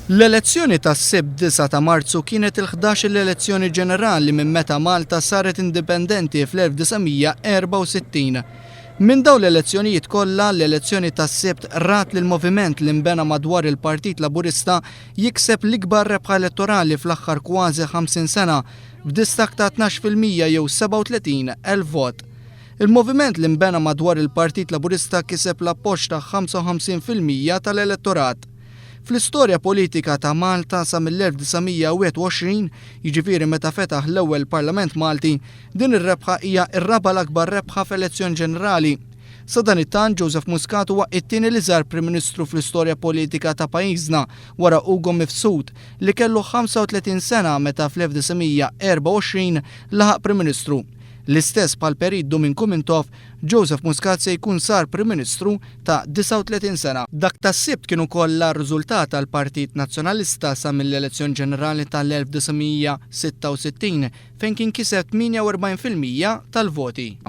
L-elezzjoni tas-Sibt 9 ta' Marzu kienet il-ħdax-il elezzjoni ġenerali minn meta Malta saret indipendenti fl-1964. Minn dawn l-elezzjonijiet kollha, l-elezzjoni tas-Sibt rat lill-moviment li nbena madwar il-Partit Laburista jikseb l-ikbar rebħa elettorali fl-aħħar kważi 50 sena, b'distakk ta' 12% jew 37,000 vot. Il-moviment li nbena madwar il-Partit Laburista kiseb l-appoġġ ta' 55% tal-elettorat. Fl-istorja politika ta' Malta sa mill-1921, jiġifieri meta fetaħ l-ewwel Parlament Malti, din ir-rebħa hija r-raba' l-akbar rebħa f'elezzjoni ġenerali. Sadanittant, Joseph Muscat huwa t-tieni l-iżgħar Prim Ministru fl-istorja politika ta' pajjiżna wara Ugo Mifsud li kellu 35 sena meta fl-1924 laħaq Prim Ministru. L-istess bħal Perit Duminku Mintoff, Joseph Muscat se jkun sar Prim Ministru ta' 39 sena. Dak tas-Sibt kien ukoll l-agħar riżultat għall-Partit Nazzjonalista sa mill-elezzjoni ġenerali tal-1966 fejn kien kiseb 48% tal-voti.